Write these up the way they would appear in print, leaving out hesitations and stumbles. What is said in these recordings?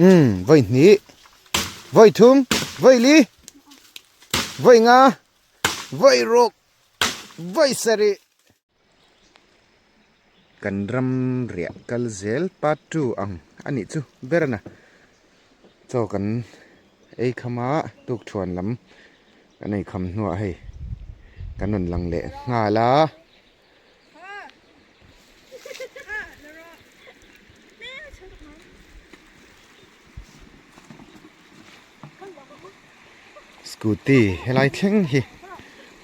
Umm vawi hnih, vawi thum, vawi li, vawi nga, vawi ruk, vawi sarih. Kan ram riah kal zel part 2 ang a nih chu ber a na. Chaw kan ei kham a, tukthuan lam kan ei kham hnuah hei kan rawn lang leh nghal a. Scooty helai thleng hi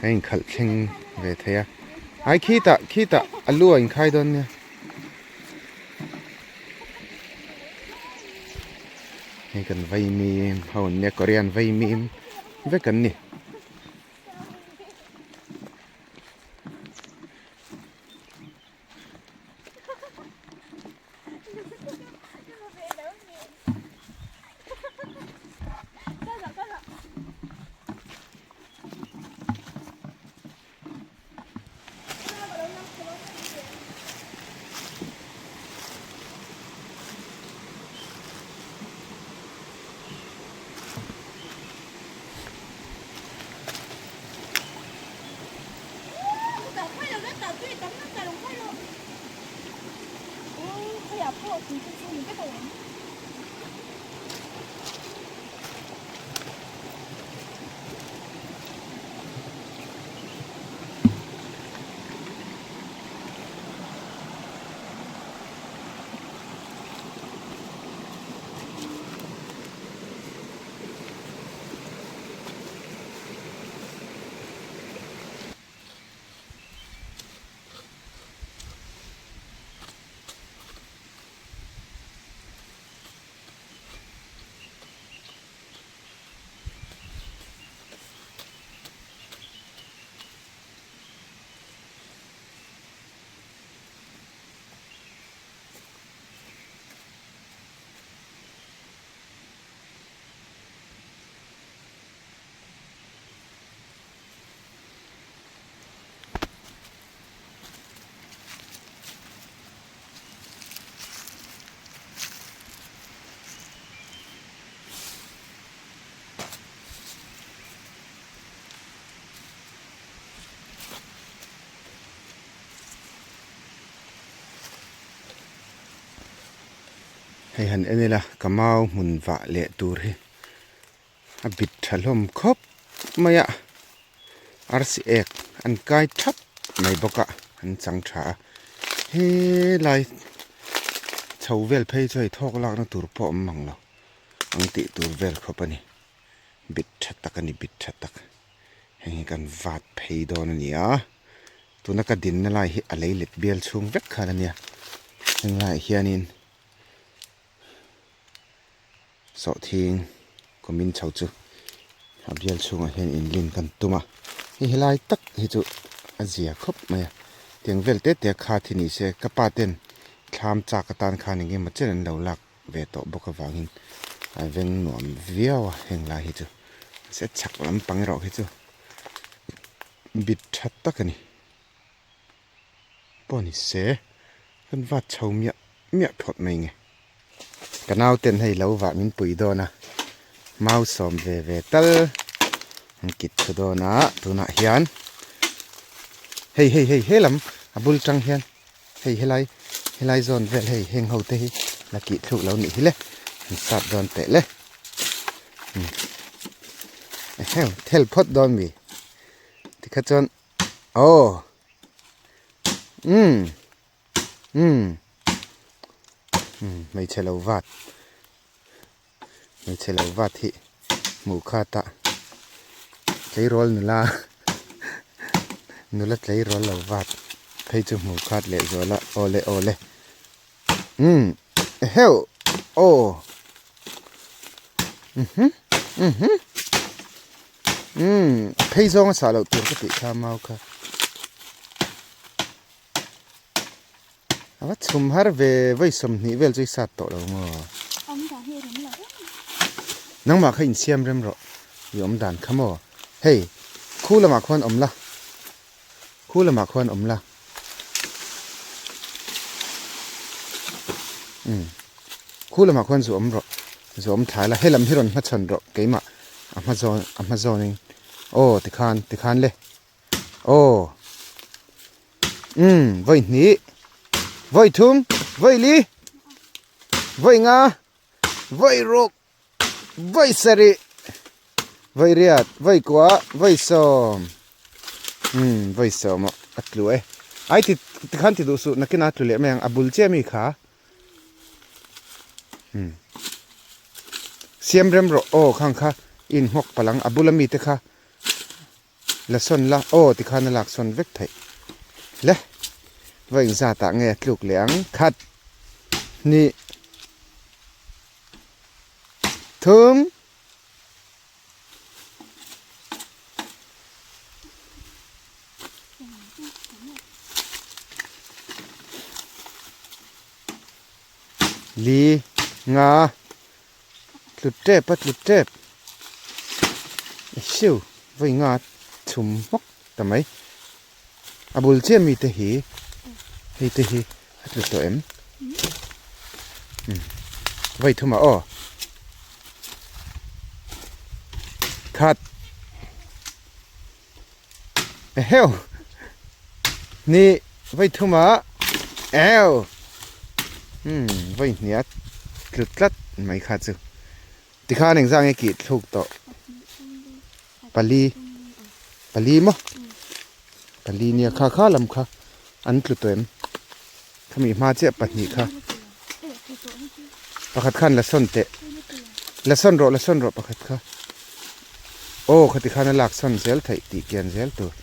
a inkhalh thleng ve thei a ai khitah khitah a lu a inkhai dawn nia hei kan vaimim ho an nia korean vaimim vek an ni. Hei han en ila ka mau hmun vah leh tur hi a bit tha hlawm khawp mai a arsi ek an kai thap mai bawk a an chang tha a helai chho vel phei chu hei thawk lakna tur pawh a awm mang lo ang tih tur vel khawp a ni bit tha tak a ni bit tha tak heng hi kan vat phei dawn a ni a. Tuna ka dinna lai hi a lei let bial chhung vek khan a nia heng laiah hianin sawhthing kumin chho chu a bial chhungah hian inlin kan tum a hei helai tak hi chu a zia khawp mai a tiang vel te te kha thi ni se ka pa ten thlam chak atan khan eng emaw chen an lo lak ve tawh bawk avangin a veng nuam viau a heng lai hi chu mahse chhak lampang erawh hi chu. Bit tha tak a ni. Pawh ni se, kan vat chho miah miah phawt mai nge. Ka nauten hei lo vah min pui dawn a, mau sawm ve ve tal an kit thu dawn a, tunah hian hei hei hei he lam a bul tang hian hei helai helai zawn vel hei heng ho te hi la kih thluk lo nih hi le, an sat dawn teh le. Eheu thel phawt dawn mi. Tikha chuan aw umm umm umm hmeichhe lo vat hmeichhe lo vat hi hmuh khat a tleirawl nula nula tleirawl lo vat phei chu hmuh khat leh zual a awle awle umm eheu aw mhm mhm. Umm phei zawng a sah loh tur ka tih kha mau kha. A va chhum har ve vawi 20 vel chu i sat tawh lo maw? Awm dan hi rem lo em. Nangmah kha insiam rem rawh i awm dan kha maw? Hei khu lamah khuan awm la khu lamah khuan awm la umm khu lamah khuan zu awm rawh. Zawm thlai la, helam hi rawn hmachhawn rawh keimah a hma zawn a hma zawnin aw tikhan tikhan le aw umm vawi hnih vawi thum vawi li vawi nga vawi ruk vawi sarih vawi riat vawi kua vawi sawm umm vawi sawm aw a tlu e ai ti tikhan ti duh suh nakinah a tlu leh mai ang a bul chiah mi kha. Siam rem rawh aw khang kha i inhmawk palh ang a bula mite kha la sawn la aw tikhan a lak sawn vek theih le va inzat ah nge a tluk leh ang khat hnih thum. Li nga tlut tep a tlut tep siu vawi nga chhum hmawk ta mai a bul chiah mi te hi hei te hi a tlu tawh em vawi thum ah aw khat. Eheu! Ni vawi thumah eheu! Umm vawi hnih a tlu tlat mai kha chu. Tikhan engzah nge kih thluk tawh? Pali. Pali maw? Pali nia kha kha lam kha an tlu tawh em? Khami hma chiah pahnih kha. Pakhat khan la sawn teh. La sawn rawh la sawn rawh pakhat kha. Aw khati khan a lak sawn zel theih tih kian zel tur.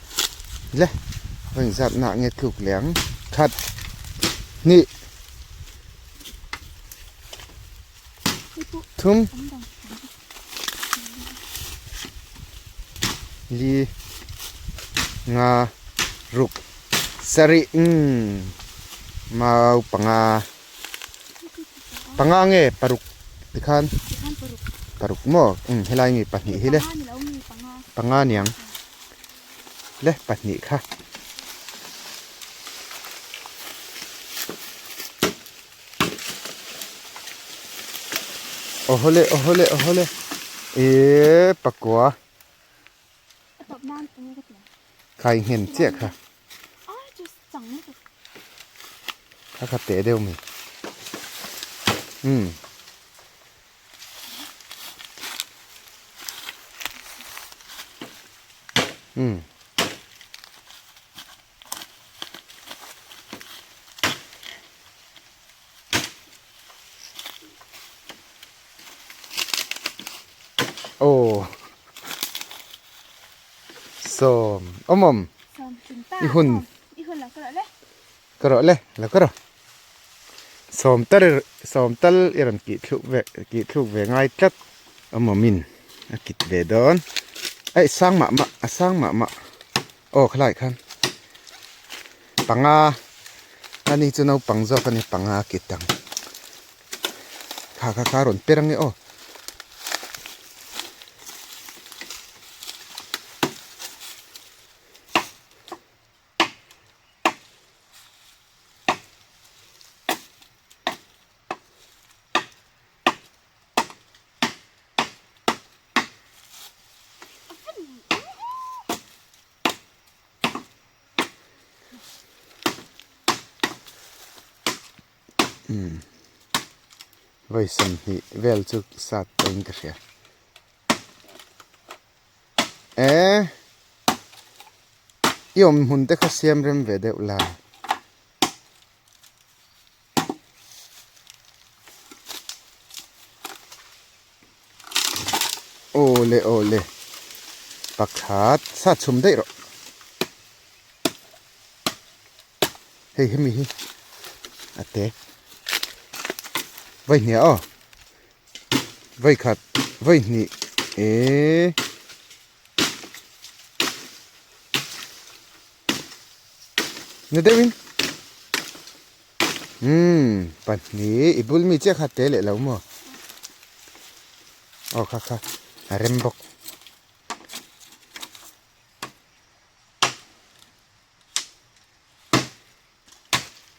Le va inzat nak nge tluk leh ang. Khat hnih thum li nga ruk sarih umm mau panga panga nge paruk tikhan paruk maw umm helai nge pahnih hi le panga niang le pahnih kha. Awhawle awhawle awhawle eee pakua khai nghen chiah kha kha kha teh deuh mai umm. Umm. Aw sawm awm awm i hun ka rawh le la ka rawh sawm tal sawm tal i rawn kih thluk ve kih thluk ve ngai tlat awm awm in a kit ve dawn aih sang mah mah a sang mah mah aw khalai khan panga ani chu naupang zawk a ni panga a kit ang kha kha kha a rawn per ange aw. Umm vawi sawmhnih vel chu sat pawhin ka hria eh i awm hmun te kha siam rem ve deuh la. Awle awle pakhat sa chhum daih rawh hei hemi hi a te vawi hnih aw vawi khat vawi hnih ehh. Ni deuhin umm pahnih i bul mi chiah kha te leh lo maw aw kha kha a rem bawk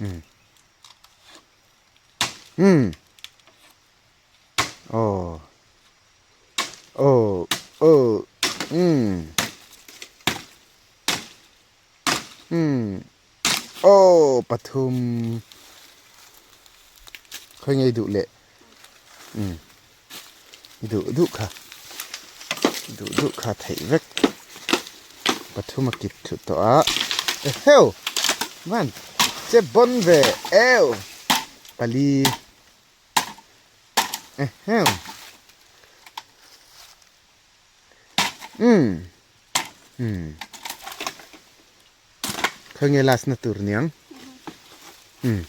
umm umm. Aw Aw Aw Umm Umm Aw pathum Khawi ngei duh leh Umm I duh duh kha I duh duh kha theih vek pathum a kit thut tawh a Eheu Man che bawn ve eu pali Eheu Umm Umm Khawi nge last na tur niang Umm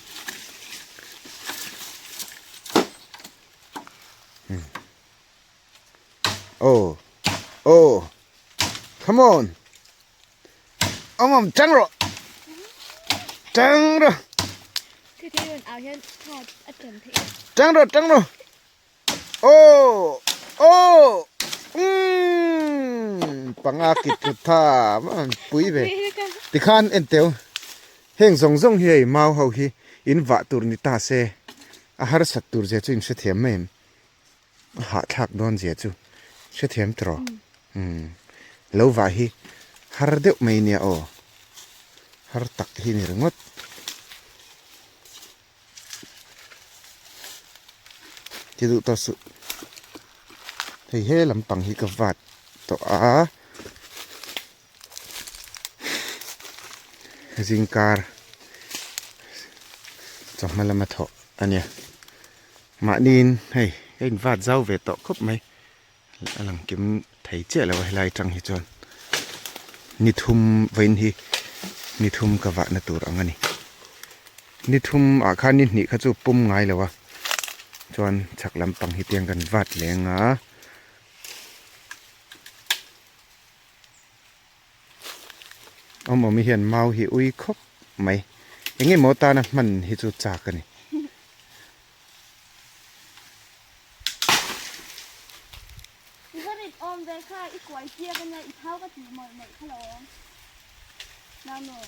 Umm Aw Aw Come on Awm awm tang rawh Tang rawh Tang rawh tang rawh Aw Aw Umm Panga kit tlut tha an pui ve Tikhan en teu Heng zawng zawng hi hei mau ho hi in vah tur ni ta se a harsat tur zia chu in hrethiam mai em A hahthlak dawn zia chu hrethiam tawh umm lo vah hi har deuh mai nia aw har tak hi ni ringawt. Ti duh tawh suh hei he lampang hi ka vat tawh a zingkar chawhma lama thawh a nia mahniin hei ka in vat zau ve tawh khawp mai a lang kim thei chiah lo a helai atang hi chuan ni thum vawiin hi ni thum ka vahna tur ang a ni ni thum ah khan ni hnih kha chu pum ngai lo a chuan chhak lampang hi tiang kan vat leng a. Awm awm hian mau hi ui khawp mai eng emaw tana hman hi chu chak a ni. I va rit awm ve kha i kuai chiak ania i thau ka tih mawlh mawlh kha lo awm nau.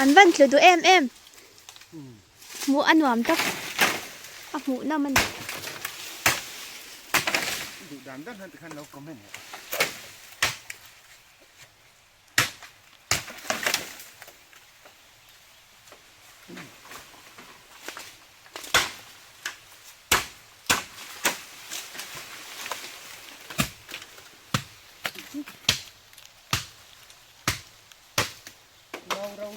An van tlu duh em em. Hmuh a nuam tak. A hmuh nawm a ni. Duh dan dan han tikhan lo comment leh. Mau ro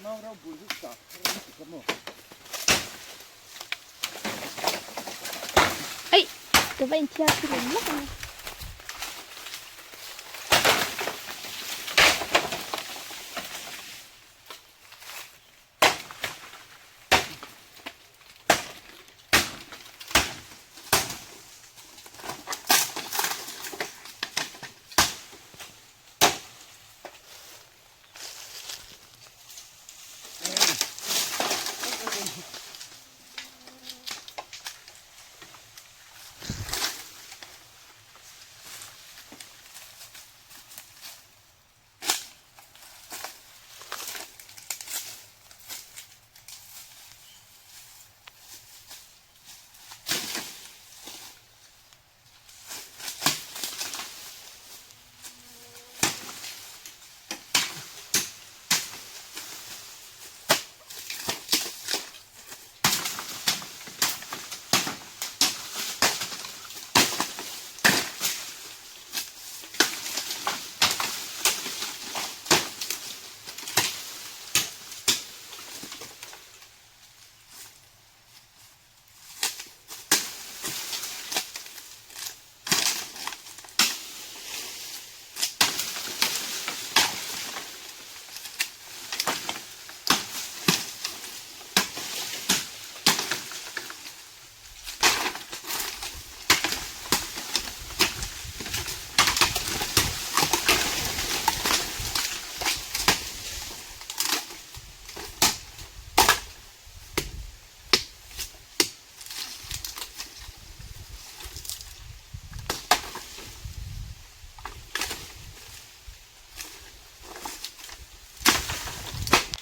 mau ro bul hi kah har an ti ka maw. Ei, ka va inthiar khi lem lawk a ni.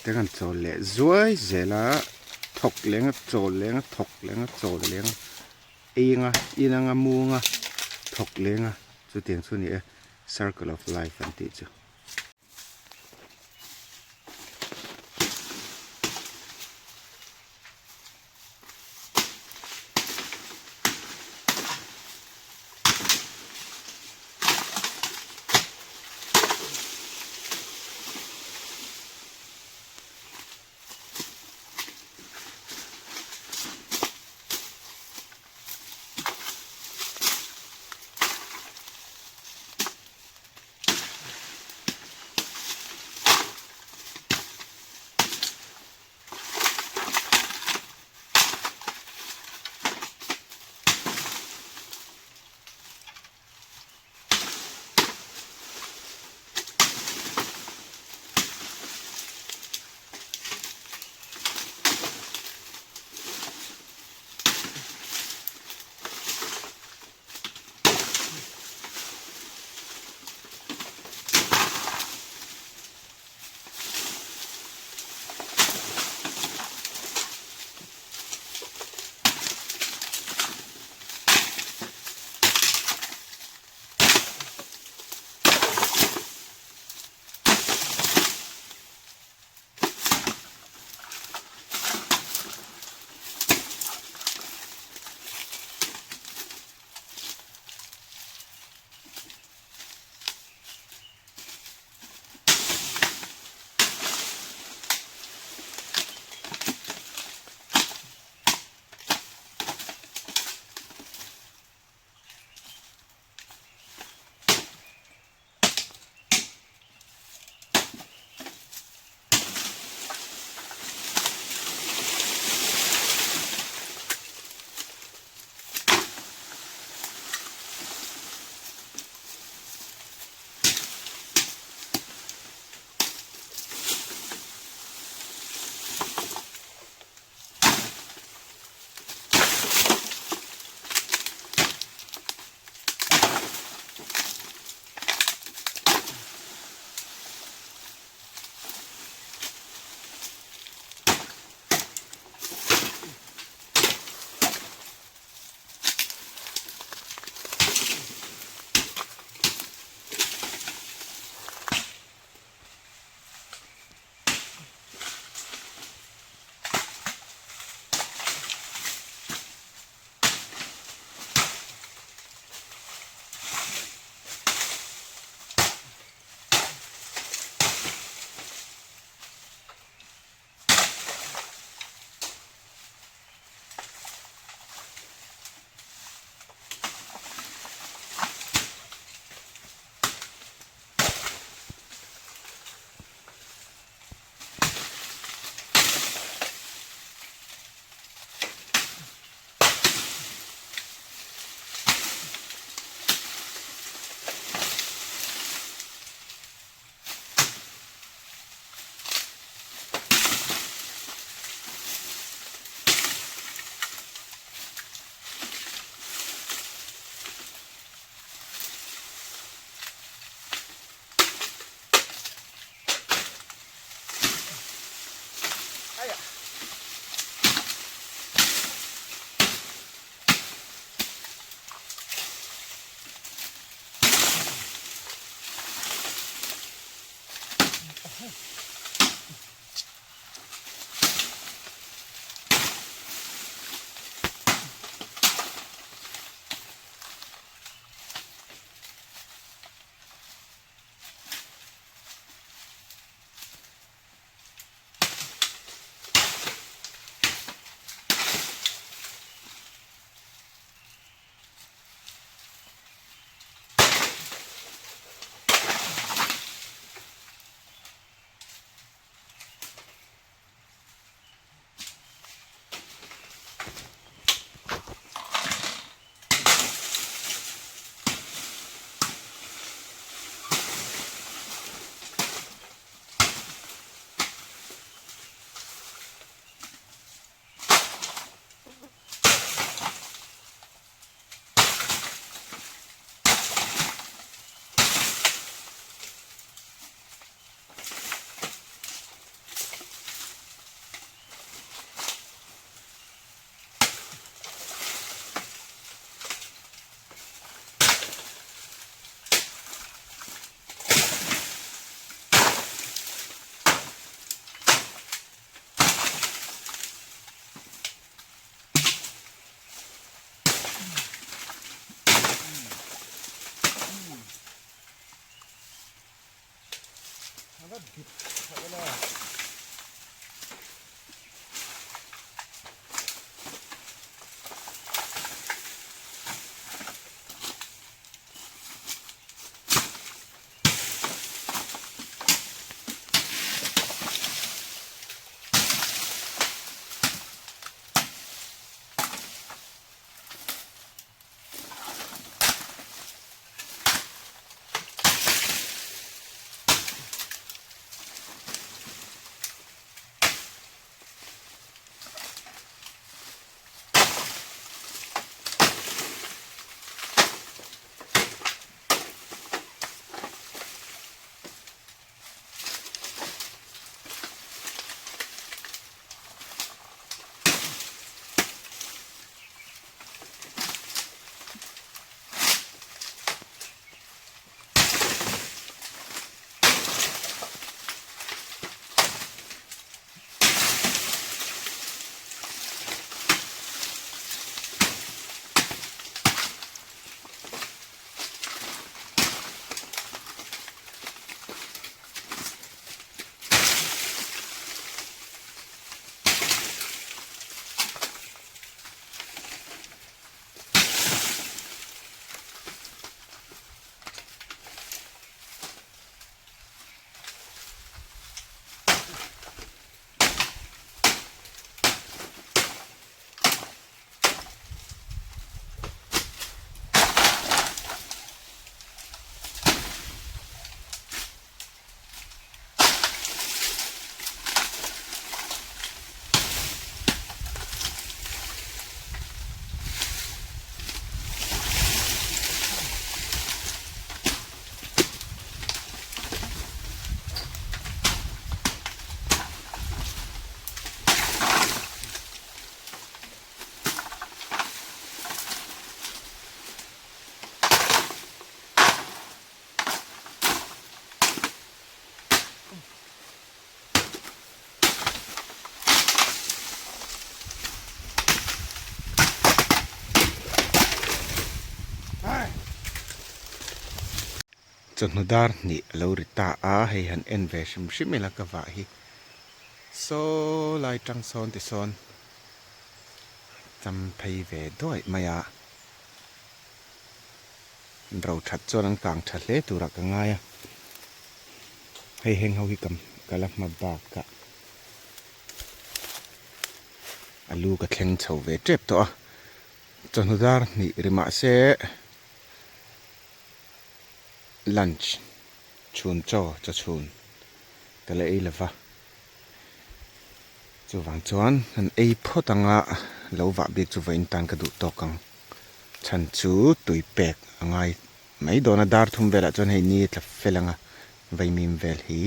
Te kan chawl leh zuai zel a thawk leng a chawl leng a thawk leng a chawl leng a ei anga in anga mu anga thawk leng a chutiang chu a ni e circle of life an tih chu. Chawhnu dar hnih a lo ri ta a, hei han en ve hrim hrim ila ka vah hi. Saw lai tang sawn ti sawn cham phei ve duaih mai a. An ro that chuan an kang tha hle turah ka ngai a. Hei heng ho hi ka ka la hma bakah a lu ka thleng chho ve tep tawh a. Chawhnu dar hnih ri mahse lunch chhun chaw chaw chhun ka la ei lova chuvang chuan han ei phawt anga lo vah bik chu vawiin tan ka duh tawk ang chhan chu tui pek a ngai mai dawn a dar thum velah chuan hei ni tla fel anga vaimim vel hi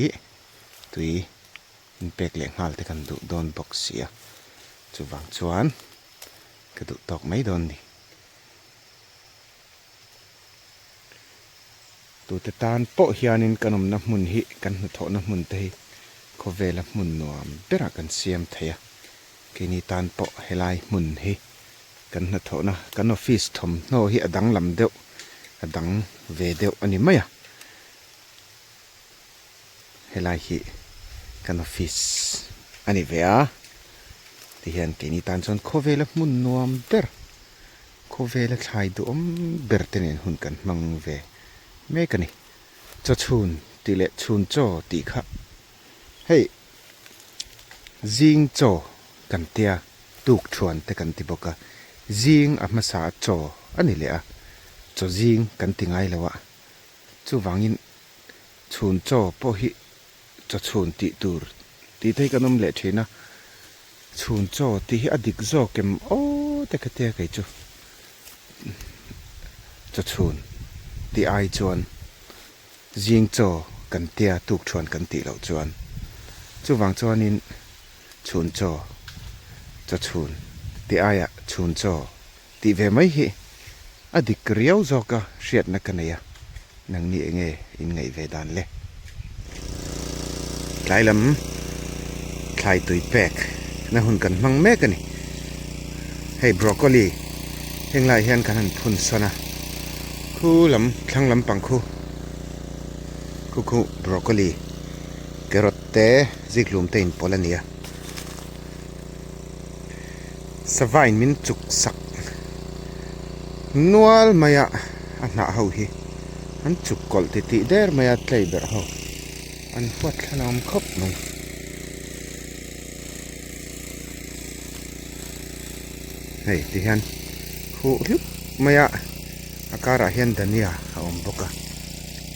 tui inpek leh nghal te kan duh dawn bawk si a chuvang chuan ka duh tawk mai dawn ni. Tute tan pawh hianin kan awmna hmun hi, kan hnathawhna hmun te hi khawvela hmun nuam berah kan siam thei a. Keini tan pawh helai hmun hi kan hnathawhna, kan office thawmhnaw hi a danglam deuh, a dang ve deuh a ni mai a. Helai hi kan office a ni ve a, tihian keini tan chuan khawvela hmun nuam ber, khawvela thlai duhawm ber te nen hun kan hmang ve mek a ni. Chaw chhun tih leh chhun chaw tih kha hei zing chaw kan tia tuk thuan te kan ti bawk a, zing a hmasa a chaw a ni leh a, chaw zing kan ti ngai lo a, chuvangin Chhun chaw pawh hi chaw chhun tih tur tih te hi kan awm leh thin a, chhun chaw tih hi a dik zawk em aw te ka tia kei chu chaw chhun tih ai chuan zing chaw kan tia tuk thuan kan tih loh chuan chuvang chuanin chhun chaw chaw chhun tih aiah chhun chaw Tih ve mai hi a dik riau zawk a hriatna ka nei a, nangni enge in ngaih ve dan le? Tlai lam thlai tui pek na hun kan hmang mek a ni. Hei broccoli heng lai hian kan han phun sawn a, khu lam thlang lampang khu khu khu broccoli carrot te zikhlum te inpawlh a ni a. Savain min chuk sak nual mai a, a hnah ho hi an chuk kawlh ti tih der mai a tlei berh ho an huat thla awm khawp mai. Hei ti hian khuh hlup mai a, a karah hian dhania a awm bawk a,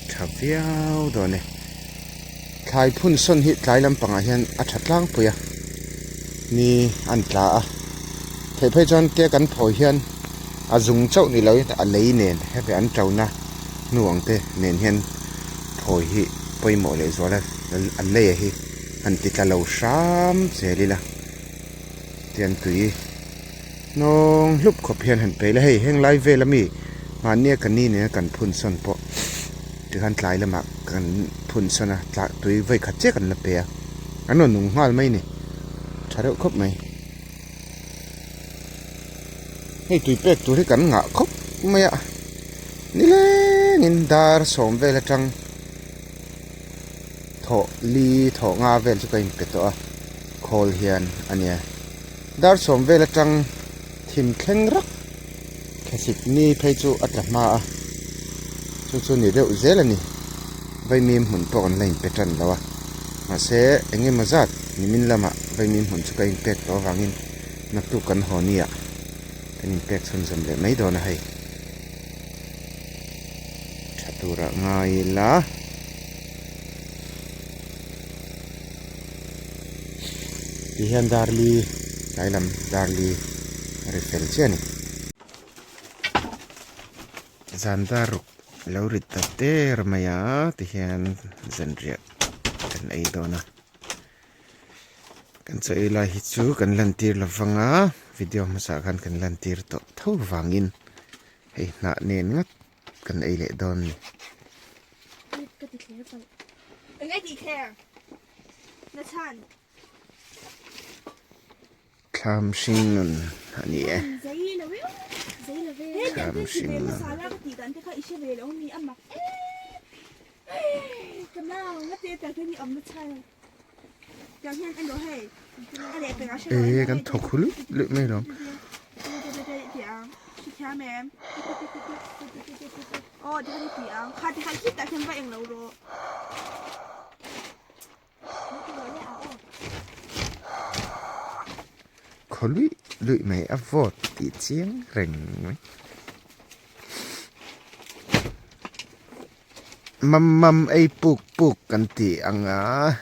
tha viau dawn e. Thlai phun sawn hi tlai lampangah hian a tha tlangpui a, ni an tla a, theih phei chuan tia kan phawi hian a zung chauh ni loin a lei nen hemi an tona hnu ang te nen hian phawi hi pawimawh leh zual a, a lei a hi han ti tla lo hram zel ila tian tui hnawng hlup khawp hian han peih la hei heng lai vel ami mahnia ka ni nena kan phun sawn pawh. Tikhan tlai lamah kan phun sawn a, tla tui vawi khat chiah kan la pe a, an rawn nung nghal mai a ni, tha reuh khawp mai. Hei tui pek tur hi kan ngah khawp mai a, nilengin dar sawm vel atang thawh li thawh nga vel chu ka inpe tawh a, khawl hian a nia. Dar sawm vel atang thim thleng rak Thlasik ni phei chu a tla hma a, chu chu ni deuh zel a ni. Vaimim hmun pawh kan la inpe tan lo a, mahse eng emaw zat nimin lamah vaimim hmun chu ka inpek tawh avangin naktuk kan haw nia kan inpek chhunzawm leh mai dawn a hei. Tha turah ngai ila. Ti hian darli tlai lam darli a ri fel chiah a ni. Zan dar ruk lo ri ta der mai a ti hian zanriah kan ei dawn a. Kan chaw ei lai hi chu kan lantir lo vang a video hmasa khan kan lantir tawh tho vangin hei hnah nen ngat kan ei leh dawn a ni. Thlam hring nun a ni e. Thlam hring nun. Ka nau nga te tak hian i awm na chhan tiang hian en rawh hei a leh pekah hre rawh E kan thawk hu luih luih mai lawm. Ti ang hrethiam em aw tikhan i ti ang kha tikhan khitah khian va eng lo rawh. Khaw luih luih mai a vawt tih chiang reng mai. Mam mam ei puk puk kan ti ang a.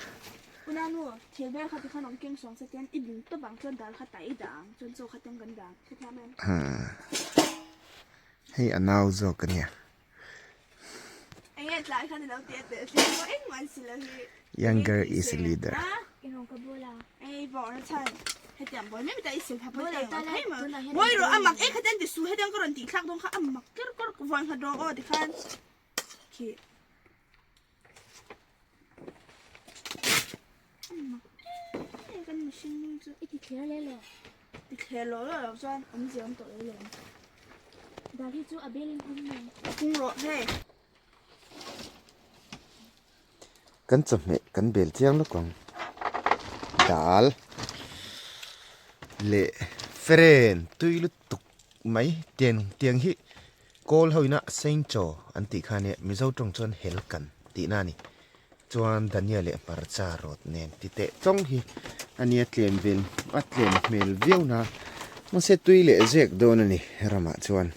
Hei a nau zawk a nia. Younger is leader. Kan chawhmeh kan bel chiang lawk ang. Dal leh feren tui lutuk mai tiang tiang hi kawl ho ina sengchaw an tih kha ania mizo tawng chuan hel kan tihna a ni. Chuan Dania leh hmarcha rawt nen ti teh tawng hi ania tlem vel a tlem hmel viau na mahse tui leh zek dawn a ni ramah chuan.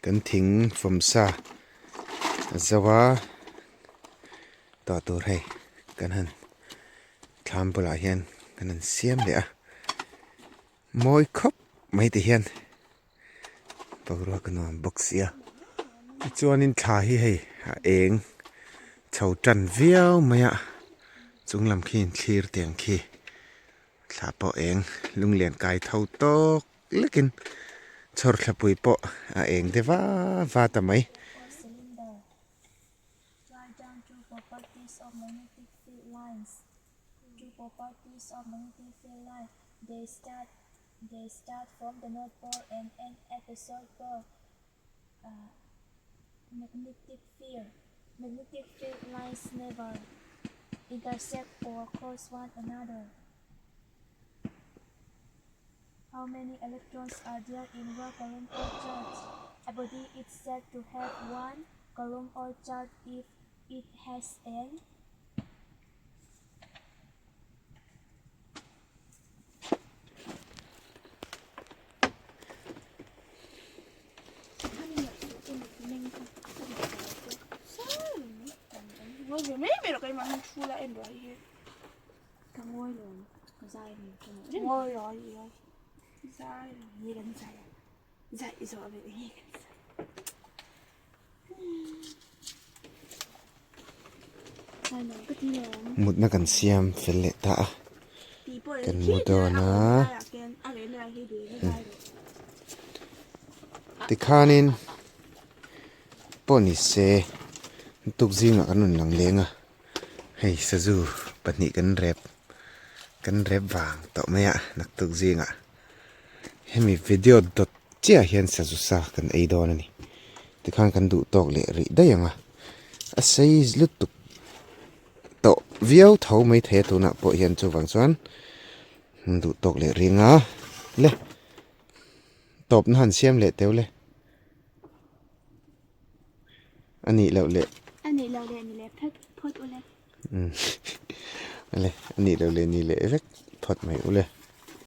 Kan thing fawmsa a zo a tah tur hei kan han thlam bulah hian kan han siam leh a mawi khawp mai ti hian boruak a nuam bawk sia tichuanin thla hi hei a eng chho tan viau mai a chung lam khi in thlir tiang khi. Thla pawh eng lunglen kai tho tawk lekin chhawr thlapui pawh a eng deuh va va ta mai. Intersect or cross one another. How many electrons are there in one coulomb or charge? A body is said to have one coulomb or charge if it has an Mutna kan siam fel leh ta a kan mu dawn a tikhanin pawh ni se tuk zingah kan rawn lang leng a hei sazu pahnih kan rep kan rep vang tawh mai a naktuk zingah. Hemi video dawt chiah hian sazu sa kan ei dawn a ni. Tikhan kan duh tawk leh rih daih ang a, a sei lutuk tawh viau tho mai thei a tunah pawh hian chuvang chuan duh tawk leh ring a le tawpna han siam leh teuh le a nih loh leh. A nih loh leh ni leh phek phawt ule. Le a nih loh leh ni leh vek phawt mai ule.